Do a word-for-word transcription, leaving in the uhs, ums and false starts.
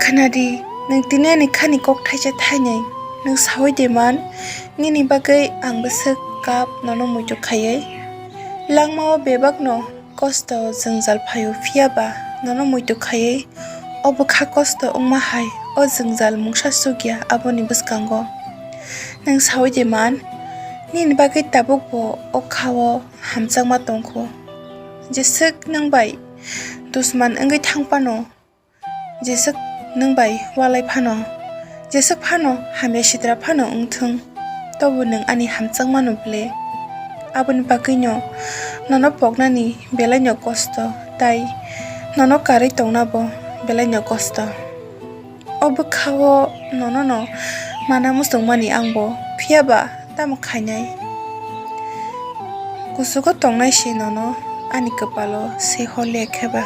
Khna di, nwng tini ani khani kok thaisa thainwi. Nwng saui de man, nini bagwi ang bwswk kap nono muitu khaiwi. Langmao bebakno kosto jwngjal phaio, phiya ba nono muitu khaiwi o bwkha kosto wngma hai o jwngjal mungsa chukya aboni bwskango. Nwng saui de man, nini bagwi tabukbo o khao hamjakma tongkho. Jeswk nwng bai dusman wngwi thang phano, jeswk nwng bai walai phano, jeswk phano hamya sitra phano wngthung, tobo nwng ani hamjakmano ble. Aboni bagwino nono poknani belaino kosto, tai nono karwi tongnabo belaino kosto. O bwkhao nonono mana muchungmani angbo, phiya ba tamo khainai? Kuchugo tongnai se nono ani kwpalo se hor le khe ba.